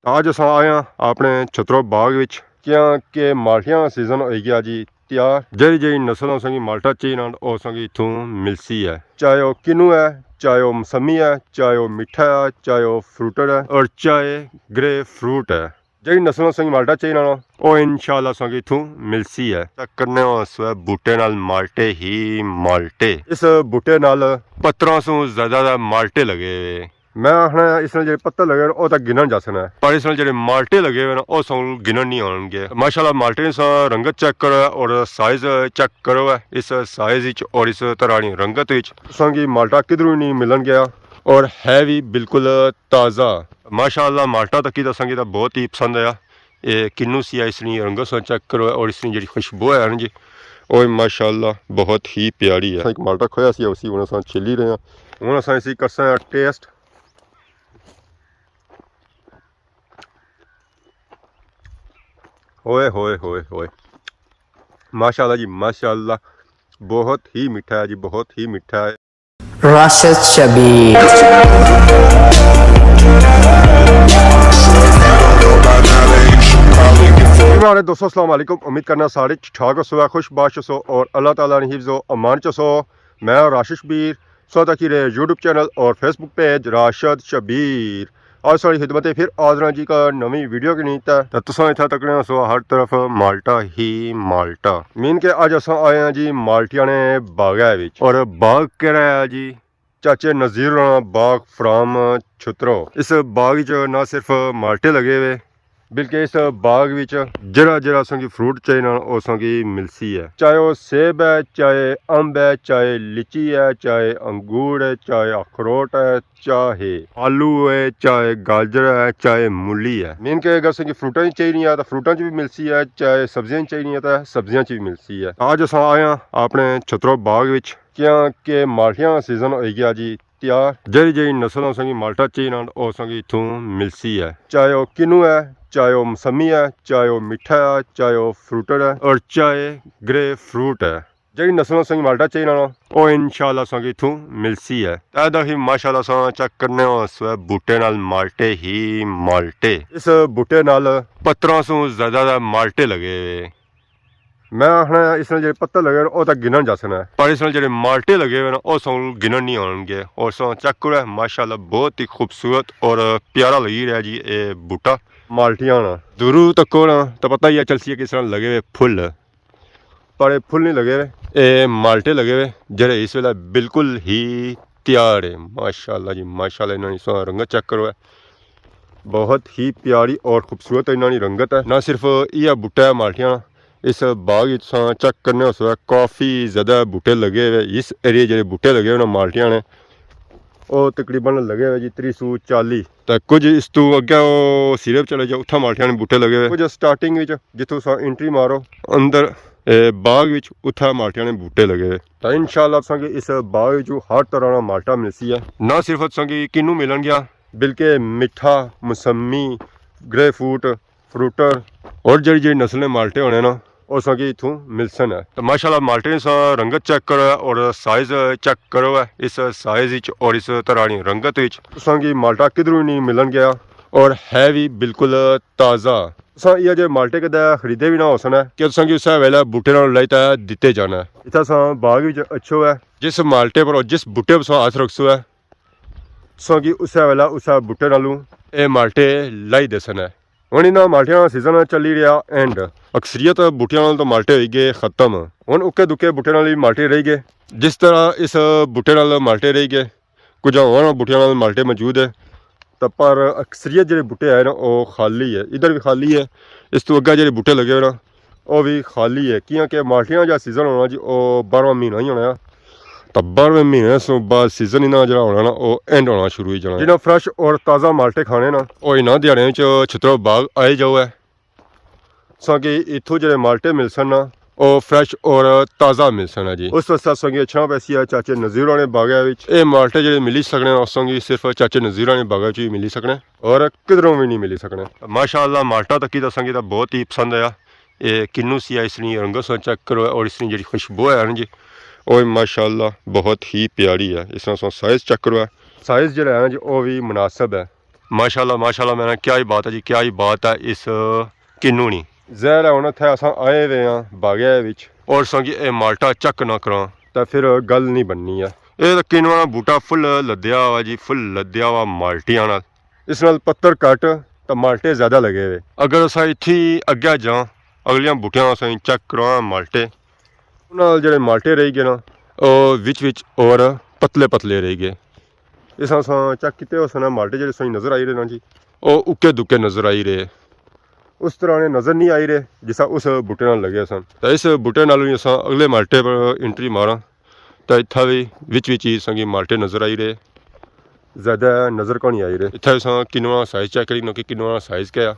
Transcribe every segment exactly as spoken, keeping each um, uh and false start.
آج اساں آئے ہاں اپنے چھترو باغ وچ، کیاں کہ مالٹیاں نا سیزن ہوئی گیا جی تیار۔ جیڑی جیڑی نسل اساں کی مالٹا چاہیے نا، او اساں کی اتھوں ملسی ہے۔ چاہے او کنو ہے، چاہے او مسمی ہے، چاہے او میٹھا ہے، چاہے او فروٹر ہے، اور چاہے گرے فروٹ ہے۔ جیڑی نسل اساں کی مالٹا چاہیے نا، او انشاءاللہ اساں کی اتھوں ملسی ہے۔ چیک کرنے ہو اس وے بوٹے نال مالٹے ہی مالٹے۔ اس بوٹے نال پتراں سوں زیادہ مالٹے لگے ہوئے۔ میں آخنا اس نال جیڑے پتر لگے ہوئے، او تاں گنن جاسن ہے۔ پر اس نال جیڑے مالٹے لگے ہوئے نا، او ساں گنن نہیں ہون گے۔ ماشاءاللہ مالٹے نی ساں رنگت چیک کرو ہے اور سائز چیک کرو ہے۔ اس سائز وچ اور اس طرح نی رنگت وچ تساں کی مالٹا کدھروں نہیں ملن گیا، اور ہے بھی بالکل تازہ۔ ماشاءاللہ مالٹا تکی تاں اساں کی تاں بہت ہی پسند آیا۔ اے کنوں سی ہے، اس نی رنگت ساں چیک کرو ہے اور اس نی جیڑی خوشبو ہے نا جی، او ماشاءاللہ بہت ہی پیاری ہے۔ اساں ایک مالٹا کھویا سی، اسی ہن اساں چھلی رہے ہیں۔ ہن اساں اسی کرساں ٹیسٹ۔ ہوئے ہوئے ہوئے ہوئے، ماشاءاللہ جی ماشاءاللہ، بہت ہی میٹھا ہے جی، بہت ہی میٹھا ہے۔ راشد شبیر۔ میرے دوستو السلام علیکم، امید کرنا سارے ٹھیک ٹھاک ہوسو، خوش باش ہوسو اور اللہ تعالیٰ نے حفظ و امان چ ہوسو۔ میں راشد شبیر، سو تکی رہے یوٹیوب چینل اور فیس بک پیج راشد شبیر۔ آج ساری خدمت پھر حاضر ہاں جی کا نویں ویڈیو کے نیت ہے۔ تے تساں اتھا تکنے ہوسو ہر طرف مالٹا ہی مالٹا۔ مین کہ اج اساں آئے ہاں جی مالٹیاں نے باغے وچ۔ اور باغ کیڑا ہے جی؟ چاچے نذیر ہوراں باغ فرام چھترو۔ اس باغ وچ نہ صرف مالٹے لگے ہوئے، بلکہ اس باغ وچ جیڑا جیڑا اساں کی فروٹ چاہیے نا، او اساں کی ملسی ہے۔ چاہے او سیب ہے، چاہے امب ہے، چاہے لیچی ہے، چاہے انگور ہے، چاہے اخروٹ ہے، چاہے آلو ہے، چاہے گاجر ہے، چاہے مولی ہے۔ مین کہ اگر اساں کی فروٹاں چاہیے نا، تاں فروٹاں چ بھی ملسی ہے، چاہے سبزیاں چاہیے نا، تاں سبزیاں چ بھی ملسی ہے۔ اج اساں آئے ہاں اپنے چھترو باغ وچ، کیاں کہ مالٹیاں نا سیزن ہوئی گیا جی تیار۔ جیڑی جیڑی نسل اساں کی مالٹا چاہیے نا، او اساں کی اتھوں ملسی ہے۔ چاہے او کنو ہے، چاہے او مسمی ہے، چاہے او میٹھا ہے، چاہے او فروٹر ہے، اور چاہے گرے فروٹ ہے۔ جیڑی نسل اساں کی مالٹا چاہیے نا، او انشاءاللہ اساں کی اتھوں ملسی ہے۔ اے دیکھو ماشاءاللہ اساں چیک کرنے ہو اس وے بوٹے نال مالٹے ہی مالٹے۔ اس بوٹے نال پتراں سوں زیادہ مالٹے لگے ہوئے۔ میں آخنا اس نال جیڑے پتر لگے ہوئے، او تاں گنن جاسن ہے۔ پر اس نال جیڑے مالٹے لگے ہوئے نا، او ساں گنن نہیں ہون گے۔ اور ساں چیک کرو ہے، ماشاءاللہ بہت ہی خوبصورت اور پیارا لگی رہا جی اے بوٹا۔ مالٹیاں نا دوروں تکو نا تاں پتہ ہی ہے چلسی ہے کس طرح لگے ہوئے پھل۔ پر اے پھل نہیں لگے ہوئے، اے مالٹے لگے ہوئے، جیڑے اس ویلے بالکل ہی تیار ہے۔ ماشاءاللہ جی ماشاءاللہ، انہاں نی ساں رنگت چیک کرو ہے۔ بہت ہی پیاری اور خوبصورت انہاں نی رنگت ہے۔ نہ صرف ایہا بوٹا ہے مالٹیاں نا، اس باغ وچ تساں چیک کرنے ہوسو کافی زیادہ بوٹے لگے ہوئے۔ اس ایریے جیڑے بوٹے لگے ہوئے نا مالٹیاں نے، او تقریباً لگے ہوئے جی تری سو چالی۔ تے کچھ اس تو اگے او سیرے چلے جاؤ، اتھا مالٹیاں نے بوٹے لگے ہوئے۔ کچھ سٹارٹنگ وچ جتھوں تساں انٹری مارو اندر، اے، باغ وچ، اتھا مالٹیاں نے بوٹے لگے ہوئے۔ تے انشاءاللہ تساں کی اس باغ وچوں ہر طرح نا مالٹا ملسی ہے۔ نہ صرف تساں کی کنوں ملن گیا، بلکہ میٹھا، موسمی، گرے فروٹ، فروٹر اور جیڑی جیڑی نسل نے مالٹے ہونے نا، او تساں کی اتھوں ملسن ہے۔ تے ماشاءاللہ مالٹے نی ساں رنگت چیک کرو ہے اور سائز چیک کرو ہے۔ اس سائز وچ اور اس طرح نی رنگت وچ تساں کی مالٹا کدھروں نہیں ملن گیا، اور ہے بھی بالکل تازہ۔ تساں ایہا جے مالٹے کدے خریدے بھی نہ ہوسن ہے کہ تساں کی اسے ویلے بوٹے نال لائی تے دتے جانا ہے۔ اتھا تساں باغ وچ اچھو ہے، جس مالٹے پر اور جس بوٹے پر تساں ہاتھ رکھسو ہے، تساں کی اسے ویلے اسے بوٹے نالوں اے مالٹے لائی دیسن ہے۔ ہن انہاں مالٹیاں نا سیزن چلی رہیا اینڈ، اکثریت بوٹیاں نال تو مالٹے ہوئی گئے ختم۔ ہن اکے دکے بوٹے نال ہی مالٹے رہی گئے۔ جس طرح اس بوٹے نال مالٹے رہی گئے، کچھ ہور بوٹیاں نال مالٹے موجود ہے، تاں پر اکثریت جیڑے بوٹے آئے نا، او خالی ہے۔ ادھر بھی خالی ہے، اس تو اگے جیڑے بوٹے لگے ہوئے نا، او بھی خالی ہے، کیونکہ مالٹیاں جا سیزن ہونا جی، او بارہواں مہینہ ہی ہونا ہے۔ تاں بارہویں مہینے سوں بعد سیزن انہاں جیڑا ہونا نا، او اینڈ ہونا شروع ہوئی جانا۔ جنہاں فریش اور تازہ مالٹے کھانے نا، او انہاں دیہاڑیاں وچ چھترو باغ آئی جاؤ ہے۔ تساں کی اتھوں جیڑے مالٹے ملسن نا، او فریش اور تازہ ملسن ہے جی۔ اس واسطے تساں کی اچھنا پیسی ہے چاچے نذیر ہوراں نے باغے وچ۔ اے مالٹے جیڑے ملی سکنے نا، تساں کی صرف چاچے نذیر ہوراں نے باغے وچ ہی ملی سکنے، اور کدھروں بھی نہیں ملی سکنے۔ ماشاءاللہ مالٹا تکی تساں کی تاں بہت ہی پسند آیا۔ اے کنوں سی ہے، اس نی رنگت ساں چیک کرو ہے، اور اس نی جیڑی خوشبو ہے نا جی، او ماشاءاللہ بہت ہی پیاری ہے۔ اس ناں ساں سائز چیک کرو ہے، سائز جیڑا ہے نا جی، او بھی مناسب ہے۔ ماشاءاللہ، ماشاءاللہ، میں نا کیا ہی بات ہے جی، کیا ہی بات ہے اس کنو نی۔ ظاہر ہے ہن اتھے اساں آئے ہوئے آں باغے وچ، اور اساں کی اے مالٹا چیک نہ کراں تاں پھر گل نہیں بننی ہے۔ اے تاں کنواں نا بوٹا فل لدیا ہوا جی، فل لدیا ہوا مالٹیاں نال۔ اس نال پتر گھٹ تاں مالٹے زیادہ لگے ہوئے۔ اگر اساں اتھی اگے جاں، اگلیاں بوٹیاں اساں چیک کراں مالٹے، انہاں نال جڑے مالٹے رہی گئے نا، او وچ وچ اور پتلے پتلے رہی گئے۔ اس اساں چیک کیتے، اس نے مالٹے جڑے سوئی نظر آئی رہے نا جی، او اکے دکے نظر آئی رہے۔ اس طرح نے نظر نہیں آئی رہے جس طرح اس بوٹے نال لگے سن۔ تے اس بوٹے نال وی اساں اگلے مالٹے پر انٹری ماراں، تے اتھا وی وچ وچ ہی اساں کی مالٹے نظر آئی رہے، زیادہ نظر کونی آئی رہے۔ اتھا اساں کنواں سائز چیک کری نا کہ کنواں سائز کیا ہے۔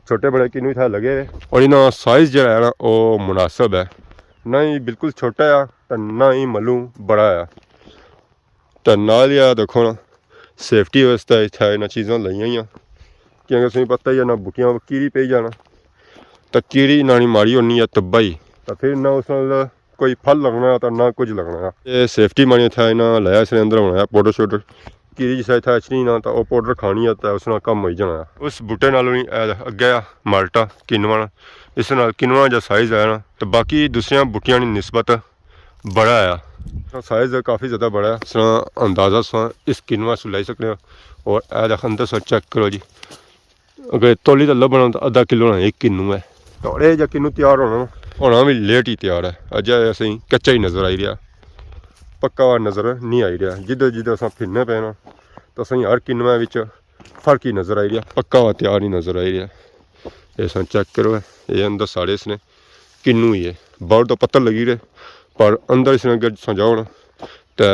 چھوٹے بڑے کنو اتھا لگے ہوئے، اور انہاں سائز جڑا ہے نا، او مناسب ہے، نہ ہی بالکل چھوٹا ہے تے نہ ہی ملوں بڑا ہے۔ تے نال ہی آ دیکھو نا، سیفٹی واسطے اتھا انہاں چیزاں لائیاں ہوئیاں، کیونکہ تساں پتہ ہی ہے نا، بوٹیاں کیڑی پئی جانا، تے کیڑی نانی ماری ہونی ہے تباہی، تے پھر نہ اس نال کوئی پھل لگنا ہے تے نہ کچھ لگنا ہے۔ اے سیفٹی مانی اتھا انہاں لایا، اس نے اندر ہونا ہے پاؤڈر شاؤڈر، کیڑی جس اتھا اچھنی نا تے او پاؤڈر کھانی ہے تے اس نال کم ہوئی جانا ہے۔ اس بوٹے نالوں ہی اے اگے آ مالٹا کنواں، اس نال کنواں جا سائز ہے نا، تے باقی دوسریاں بوٹیاں نی نسبت بڑا ہے۔ سائز کافی زیادہ بڑا ہے۔ اس طرح اندازہ ساں اس کنواں سوں لائی سکنے ہاں۔ اور اے دیکھ اندر سا چیک کرو جی۔ اگر تولی تے لبھنا تاں ادھا کلو نا ایک کنو ہے۔ تھوڑے جا کنو تیار ہونا۔ ہونا وی لیٹ ہی تیار ہے۔ اجے اسیں کچا ہی نظر آئی رہیا۔ پکا ہوا نظر نہیں آئی رہیا۔ جدھر جدھر اساں پھرنے پے نا، تاں اسیں ہر کنوے وچ فرق ہی نظر آئی رہیا۔ پکا ہوا تیار نہیں نظر آئی رہیا۔ اے ساں چیک کرو، اے اندر ساڑے اس نے کنو ہی ہے۔ باہر تو پتر لگی رہے، پر اندر اس نے اگر تساں جاؤ نا، تے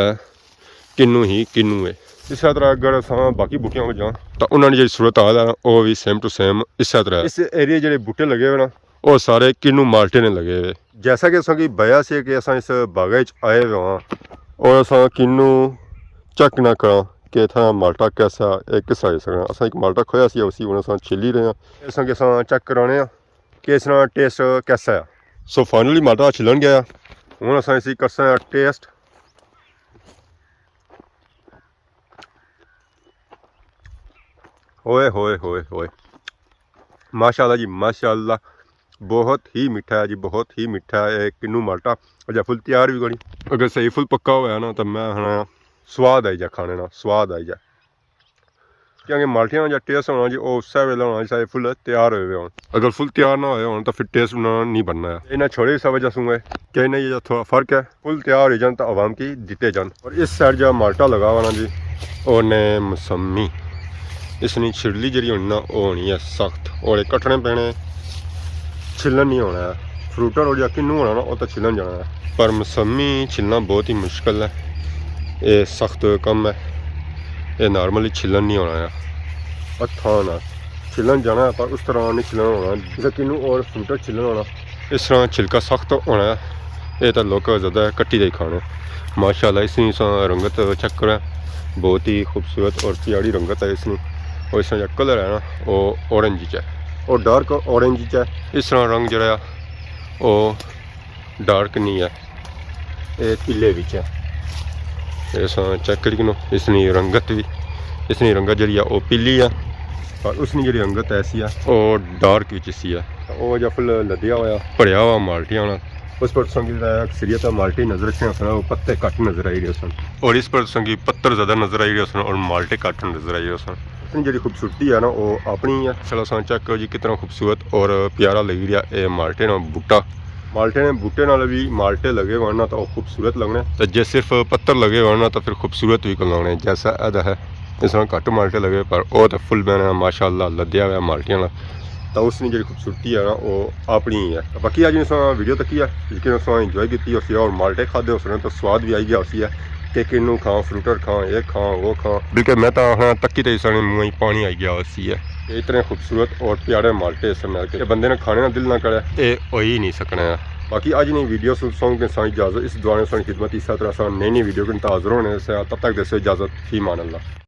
کنو ہی کنو ہے۔ اس طرح اگر اساں باقی بوٹیاں کو جاؤں، تاں انہاں نے جڑی صورت حال ہے نا، او وی سیم ٹو سیم اس طرح ہے۔ اس ایریے جڑے بوٹے لگے ہوئے نا، او سارے کنو مالٹے نے لگے ہوئے۔ جیسا کہ اساں کی بیا سی کہ اساں اس باغے وچ آئے ہوئے ہاں اور اساں کنو چیک نہ کراں کہ اتھا مالٹا کیسا ہے، اے کس طرح سکنا۔ اساں ایک مالٹا کھویا سی، اسی ہن اساں چھلی رہے ہاں۔ اساں کہ اساں چیک کرانے ہاں کہ اس نا ٹیسٹ کیسا ہے۔ سو فائنلی مالٹا چھلن گیا۔ ہن اساں اسی کرساں ٹیسٹ۔ ہوئے ہوئے ہوئے ہوئے، ماشاءاللہ جی ماشاءاللہ، بہت ہی میٹھا ہے جی، بہت ہی میٹھا ہے۔ اے کنو مالٹا اجے فل تیار وی کونی، اگر صحیح فل پکا ہویا نا تاں میں آخنا سواد آئی جا کھانے نا، سواد آئی جا۔ کیونکہ مالٹیاں نا جا ٹیسٹ ہونا جی، او اسے ویلے ہونا جسے فل تیار ہوئے ہوئے ہون۔ اگر فل تیار نہ ہوئے ہون تاں پھر ٹیسٹ انہاں نا نہیں بننا ہے۔ انہاں چھوڑے اس وجہ سوں ہے کہ انہاں یہ تھوڑا فرق ہے، فل تیار ہوئی جان تاں عوام کی دتے جان۔ اور اس سائیڈ جا مالٹا لگا ہوا نا جی، اور نے مسمی، اس نی چھڑلی جڑی ہونی نا، او ہونی ہے سخت، اور اے کٹنے پینے، چھلن نہیں ہونا ہے۔ فروٹر اور جا کنو ہونا نا، او تاں چھلن جانا ہے، پر مسمی چھلنا بہت ہی مشکل ہے۔ اے سخت کم ہے، اے نارملی چھلن نہیں ہونا ہے۔ ہتھاں نال چھلن جانا ہے، پر اس طرح نہیں چھلن ہونا۔ جیسے کنو اور فروٹر چھلن ہونا، اس طرح چھلکا سخت ہونا ہے۔ اے تاں لوک زیادہ کٹی دے کھانے۔ ماشاءاللہ، اس نی سا رنگت چیک کرو، بہت ہی خوبصورت اور پیاری رنگت ہے اس نی۔ اور اس طرح جا کلر ہے نا، او اورنج وچ ہے، او ڈارک اورنج وچ ہے۔ اس طرح رنگ جڑا ہے، او ڈارک نہیں ہے، اے پیلے وچ ہے۔ اے ساں چیک کری کنو، اس نی رنگت وی، اس نی رنگت جڑی ہے او پیلی ہے، پر اس نی جڑی رنگت ایسی ہے او ڈارک وچ اسی ہے۔ او جا فل لدیا ہویا، بھریا ہوا مالٹیاں نال۔ اس پر تساں کی اکثریت مالٹے نظر اچھنے ہوسن، او پتے گھٹ نظر آئی رہے سن۔ اور اس پر تساں کی پتر زیادہ نظر آئی رہے سن اور مالٹے گھٹ نظر آئی رہے سن۔ اس نی جڑی خوبصورتی ہے نا، او اپنی ہے۔ چلو ساں چیک کرو جی، کتنا خوبصورت اور پیارا لگی رہیا اے مالٹے نا بوٹا۔ مالٹے نے بوٹے نال وی مالٹے لگے ہوئے نا تاں او خوبصورت لگنے۔ تے جے صرف پتر لگے ہوئے نا تاں پھر خوبصورت وی کون لگنے، جیسا ادا ہے۔ اس طرح گھٹ مالٹے لگے، پر او تے فل بہنے ماشاءاللہ لدیا ہویا مالٹیاں نال۔ تاں اس نی جڑی خوبصورتی ہے نا، او اپنی ہی ہے۔ باقی اج نے ساں ویڈیو تکی ہے، لیکن اساں انجوائے کیتی ہوسی ہے اور مالٹے کھادے ہوسن تاں سواد وی آئی گیا ہوسی ہے کہ کنوں کھاں، فروٹر کھاں، اے کھاں، او کھاں۔ بلکہ میں تاں آخنا تکی تے ساں نے منہ ہی پانی آئی گیا ہوسی ہے۔ اے اتنے خوبصورت اور پیارے مالٹے اس میں کہ بندے نے کھانے نا دل نہ کرے، اے ہوئی ہی نہیں سکنا ہے۔ باقی اج نی ویڈیو سوں سوں کے ساں اجازت، اس دعا نے ساں خدمت اس طرح ساں نئی نئی ویڈیو کے نال حاضر ہونے سے، تب تک دیسو اجازت، فی امان اللہ۔